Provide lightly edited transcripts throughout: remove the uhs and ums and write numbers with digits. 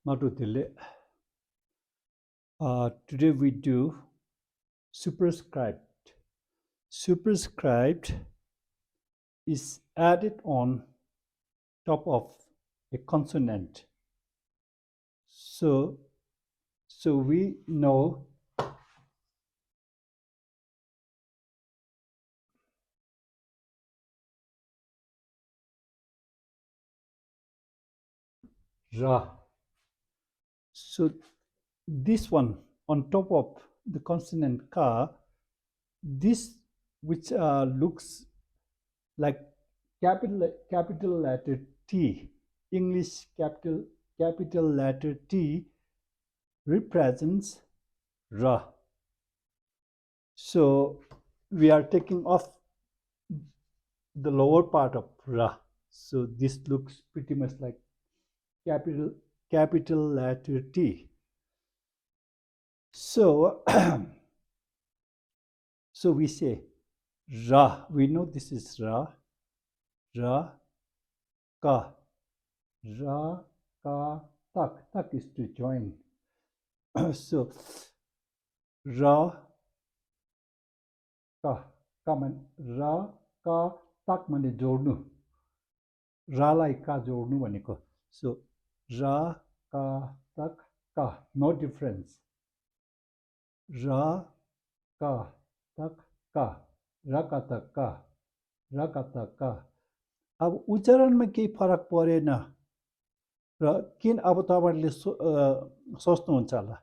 Matutile. Today we do superscribed. Superscribed is added on top of a consonant. So we know ra. So this one on top of the consonant ka, this which looks like capital letter T, English capital letter T represents ra. So we are taking off the lower part of ra. So this looks pretty much like capital letter T. So so we say ra. We know this is ra, ra, ka, ra, ka, tak. Tak is to join. So ra, ka man ra, ka, tak mane जोड्नु. रालाई का जोड्नु भनेको. So ra, ka, tak, ka. No difference. Ra, ka, tak, ka. Ra ka tak ka. Ra ka tak ka. अब उच्चारणमा केही फरक परेन र किन अब तपाईहरुले सोच्नुहुन्छ होला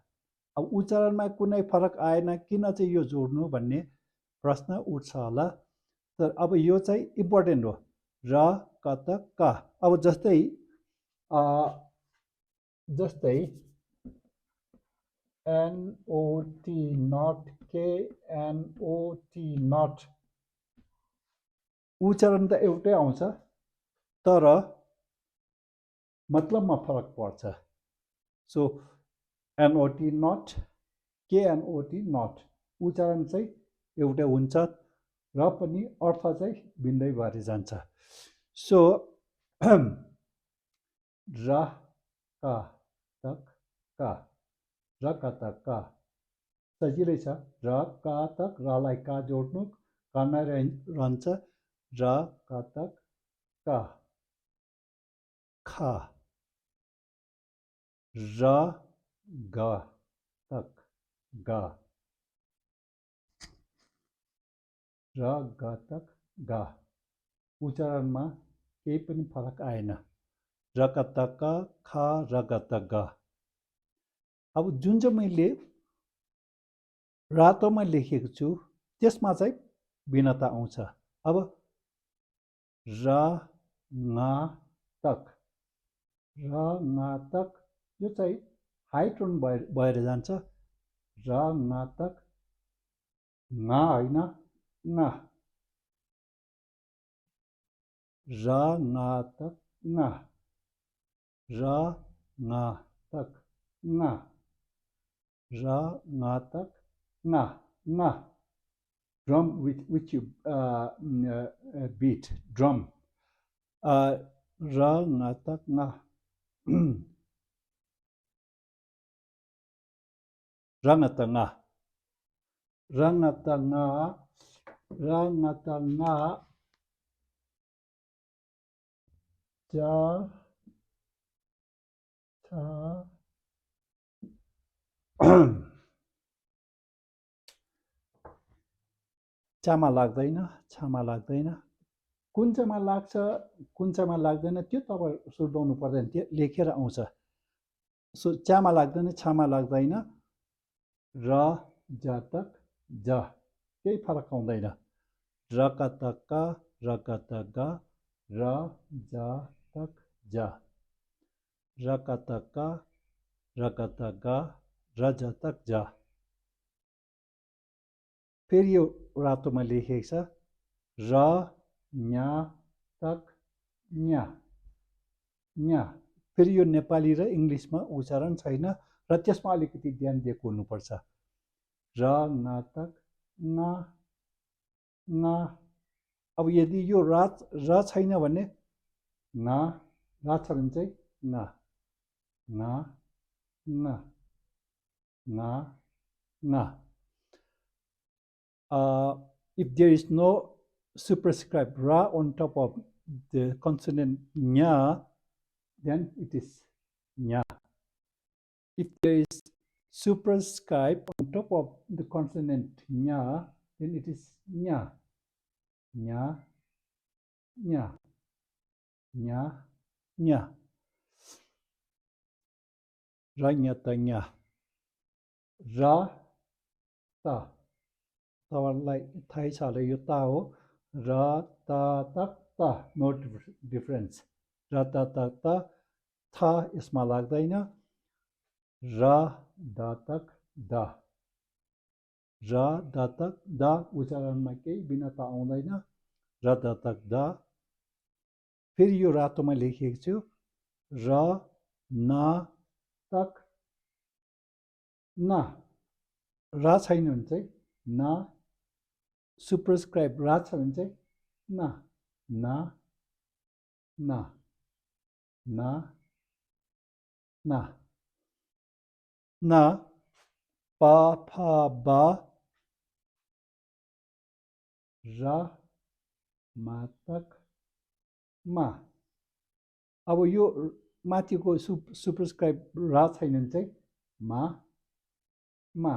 अब उच्चारणमा कुनै फरक आएन किन चाहिँ यो जोड्नु भन्ने प्रश्न उठ्छ होला तर अब यो चाहिँ इम्पोर्टेन्ट हो र क त क अब जस्तै NOT not KNOT not उच्चारण त एउटै आउँछ तर मतलबमा फरक पर्छ so NOT not KNOT not उच्चारण चाहिँ एउटै हुन्छ र पनि अर्थ चाहिँ भिन्दै भएर जान्छ सो र का तक का र का तक का सजिलै छ र का तक रलाई का जोड्नु कर्ना रहन्छ र का तक का खा र ग तक ग र ग तक ग उच्चारणमा केही पनि फरक आएन र क त क ख र ग त ग अब जुन चाहिँ मैले रातोमा लेखेको छु त्यसमा चाहिँ भिन्नता आउँछ अब र न तक यो चाहिँ हाई टोन भएर जान्छ र न तक न होइन न र न तक न र न तक न र न तक न drum which you beat drum ra na tak na rangatanga ja cha Chama लाग्दैन छामा लाग्दैन कुन चाहिँमा लाग्छ कुन चाहिँमा लाग्दैन त्यो तपाईं सुर्ताउनु पर्दैन त्यो लेखेर आउँछ सो चामा लाग्दैन छामा लाग्दैन र ज तक ज केही फरक आउँदैन र क त क र क त ग र ज तक ज र क त क र क त ग र ज तक ज फेरि यो रातोमा लेखेको छ र न्या तक न्या न्या फेरि यो नेपाली र इङ्ग्लिसमा उच्चारण छैन र त्यसमा अलिकति ध्यान दिएको हुनुपर्छ र न तक न अब यदि यो र छैन भने न रा छ भने चाहिँ ना ना ना ना ना. If there is no superscript ra on top of the consonant nya, then it is nya. If there is superscript on top of the consonant nya, then it is nya. Nya, nya, nya, nya. Ra nya ta nya. Ra ta. तपाईँलाई थाहै छ होला यो ता हो. र ता तक ता, नो डिफरेन्स. र ता तक ता, था यसमा लाग्दैन. र दा तक दा. र दा तक दा उच्चारणमा केही भिन्नता आउँदैन. र दा तक दा. फेरि यो रातोमा लेखेको छु. र ना तक ना. रा छैन भने चाहिँ ना. सुपरस्क्राइब रा छ भने चाहिँ ना ना ना ना ना ना. पा फा बा. रा मा तक मा. अब यो माथिको सुपरस्क्राइब रा छैन भने चाहिँ मा मा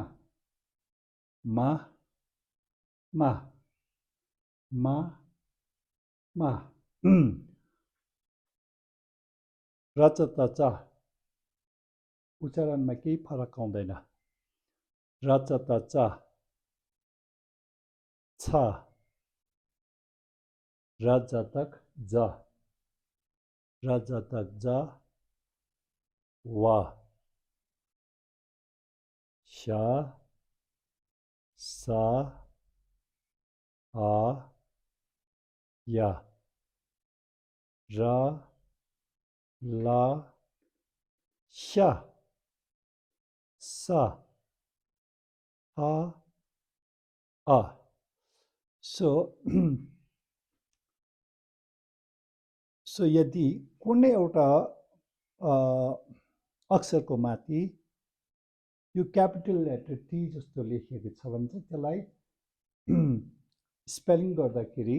मा मा मा मा. र च त च उच्चारणमा केही फरक आउँदैन. र च त च. छ. र ज तक ज. र ज तक ज. वा. श. सा. आ. या. र. ला. श. सा. आ. आ. सो यदि कुनै एउटा अक्षरको माथि यो क्यापिटल लेटर टी जस्तो लेखिएको छ भने चाहिँ त्यसलाई स्पेलिङ गर्दाखेरि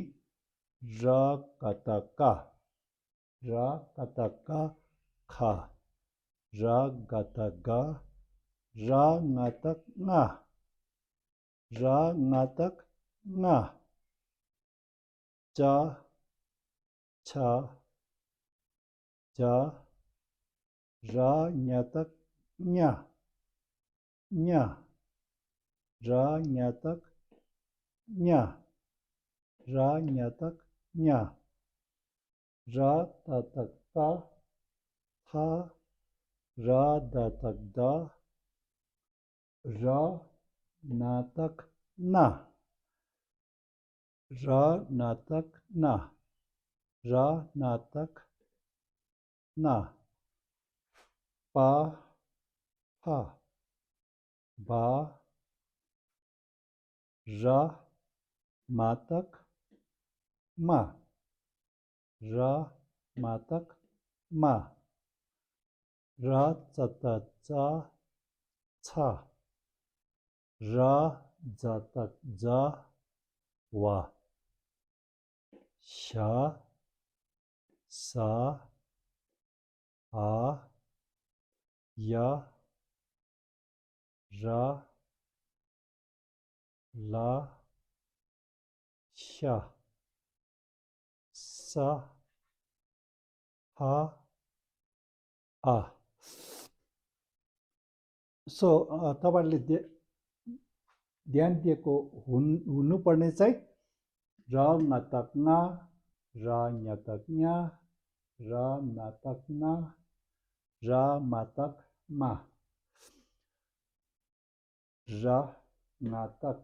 र कता का. र कता का खा. र गता गा. र ngतक nga. र ngतक nga. च. छ. ज. र ngतक nya. nya. र ngतक nya. र ngतक nya. र ततक ता. था. र द तक द. र ना तक ना. र ना तक ना. र ना तक ना. पा फा. बा. र मा तक मा. र मा तक मा. र च त च. छ. र ज तक ज. वा. श. सा. आ. या. र. ला. श. सा. आ. आ. सो तपाईँहरूले ध्यान दिएको हुनुपर्ने चाहिँ र ngतक nga. र ngतक nya. र ngतक na. र मतक मा. र ngतक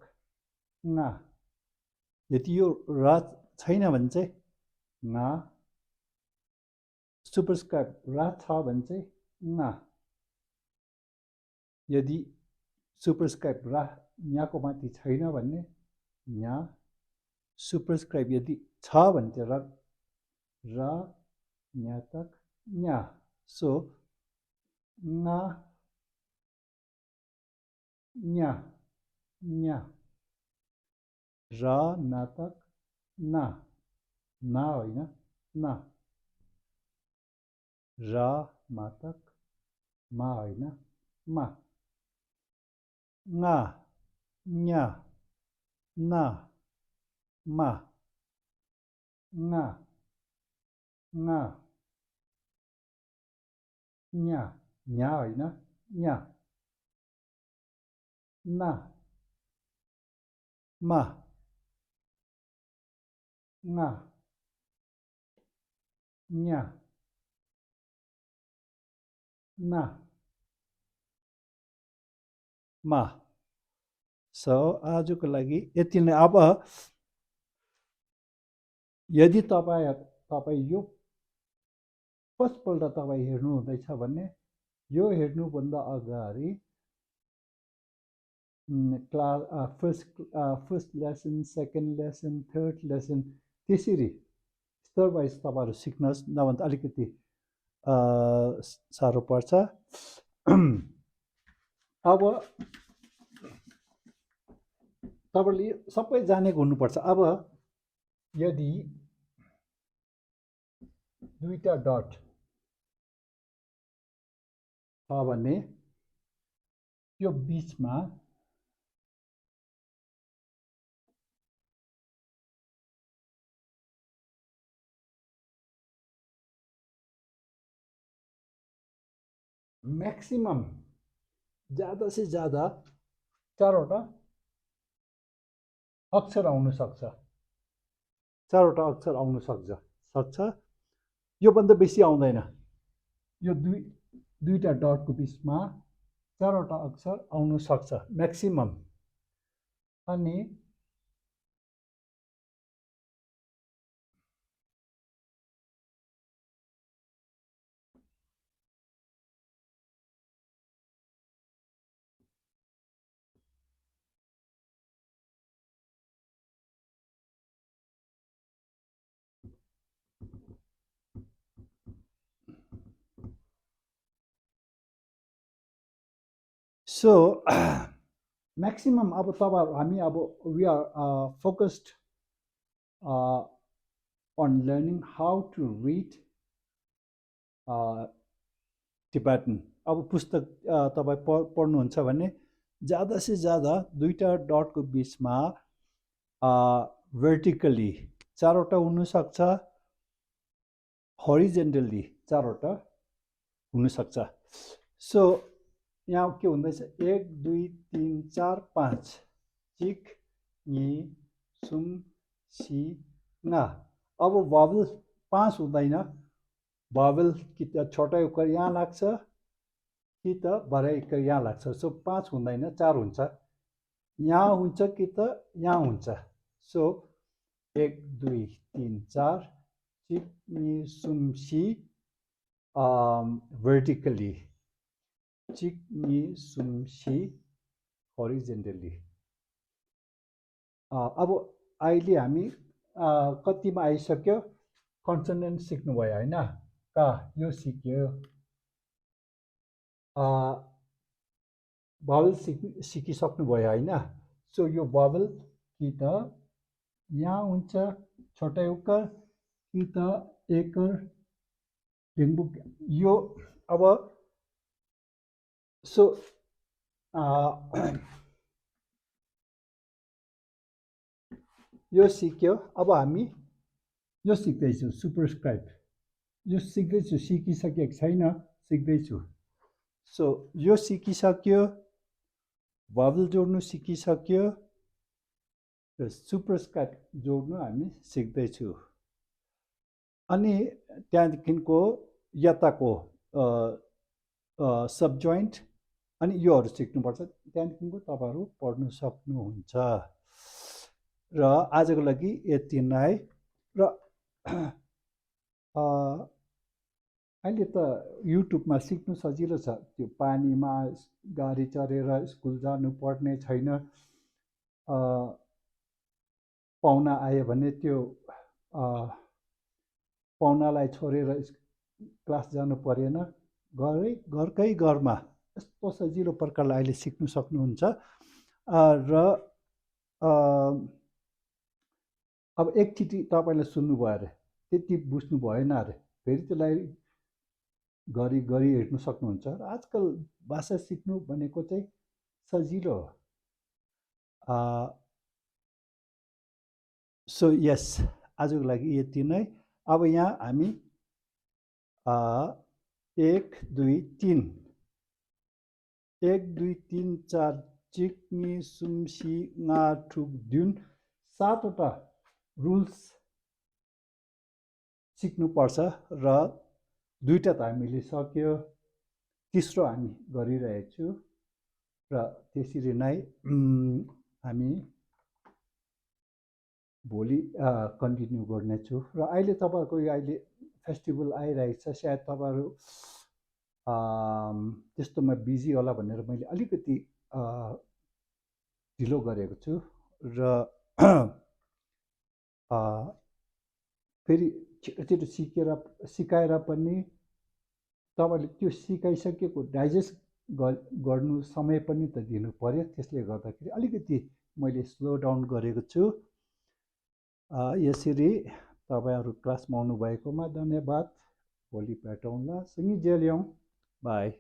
nga. यदि यो र छैन भने चाहिँ nga. सुपरस्क्राइब र छ भने चाहिँ nga. यदि सुपरस्क्राइब र यहाँको माथि छैन भने nya. सुपरस्क्राइब यदि छ भने चाहिँ र ngतक nya. So nga, nya, nya. Ra natak na, na होइन ना. ra मातक मा होइन मा. nga, nya, na, ma, nga, nga, nya, nya होइन nya, ना, ma, nga, nya, ना, मा. सो आजको लागि यति नै. अब यदि तपाईँ यो फर्स्टपल्ट तपाईँ हेर्नु हुँदैछ भने यो हेर्नुभन्दा अगाडि class first lesson, second lesson, third lesson त्यसरी स्टेप बाई तपाईँहरू सिक्नुहोस्, नभए त अलिकति साह्रो पर्छ. अब तपाईँले सबै जानेको हुनुपर्छ. अब यदि दुईटा डट छ भने यो बिचमा मैक्सिमम ज़्यादा से ज़्यादा चारवटा अक्षर आउन सक्छ. चारवटा अक्षर आउन सक्छ. योभन्दा बेसी आउँदैन. यो दुईटा डटको बिचमा चारवटा अक्षर आउन सक्छ म्याक्सिमम. अनि सो म्याक्सिमम अब तपाईँहरू हामी अब we are focused on learning how to read Tibetan. अब पुस्तक तपाईँ पढ्नुहुन्छ भने ज़्यादा से ज़्यादा दुईटा डटको बिचमा vertically चारवटा हुनसक्छ, horizontally चारवटा हुनसक्छ. सो यहाँ के हुँदैछ 1 2 3 4 5 चिक नि सुम सी ना. अब भावल 5 हुँदैन. भावल कि त छोटा उकार यहाँ लाग्छ कि त बडा उकार यहाँ लाग्छ. सो 5 हुँदैन 4 हुन्छ. यहाँ हुन्छ कि त यहाँ हुन्छ. सो 1 2 3 4 चिक नि सुम सी vertically, चिक नि सुम सी horizontally. अब अहिले हामी कतिमा आइसक्यो? कन्सोनेन्ट सिक्नुभयो होइन? यो सिक्यो. भावल सिकिसक्नुभयो होइन? सो यो भावल कि त यहाँ हुन्छ छोटा उकार कि त एकर ढिङ्बुक यो. अब सो यो सिक्यो. अब हामी यो सिक्दैछौँ सुपरस्क्राइब. यो सिक्दैछु, सिकिसकेको छैन, सिक्दैछु. सो यो सिकिसक्यो, भावल जोड्नु सिकिसक्यो र सुपरस्क्राइब जोड्नु हामी सिक्दैछु. अनि त्यहाँदेखिको यताको सबजोइन्ट अनि योहरू सिक्नुपर्छ. त्यहाँदेखिको तपाईँहरू पढ्नु सक्नुहुन्छ. र आजको लागि यति नै. र अहिले त युट्युबमा सिक्नु सजिलो छ. त्यो पानीमा गाडी चढेर स्कुल जानु पर्ने छैन. पाहुना आयो भने त्यो पाहुनालाई छोडेर क्लास जानु परेन, घरकै घरमा यस्तो सजिलो प्रकारले अहिले सिक्नु सक्नुहुन्छ। र अब एकचोटि तपाईँले सुन्नुभयो अरे, त्यति बुझ्नु भएन अरे, फेरि त्यसलाई गरी हेर्नु सक्नुहुन्छ। र आजकल भाषा सिक्नु भनेको चाहिँ सजिलो हो। सो यस, आजको लागि यति नै। अब यहाँ हामी 1 2 3 1 2 3 4 चिक्नी सुम्सी ङा ठुक द्युन 7वटा रुल्स सिक्नुपर्छ र 2टा त हामीले सक्यो, 3रो हामी गरिरहेको छु। र त्यसरी नै हामी भोलि कन्टिन्यू गर्नेछु। र अहिले तपाईँहरूको यो अहिले फेस्टिभल आइरहेको छ, सायद तपाईँहरू त्यस्तोमा बिजी होला भनेर मैले अलिकति ढिलो गरेको छु। र फेरि छिटो सिकाएर पनि तपाईँले त्यो सिकाइसकेको डाइजेस्ट गर्नु समय पनि त दिनु पर्यो। त्यसले गर्दाखेरि अलिकति मैले स्लो डाउन गरेको छु। यसरी तपाईँहरू क्लासमा आउनुभएकोमा धन्यवाद। भोलि भेटौँला। सिङ जेल्याउँ। बाई।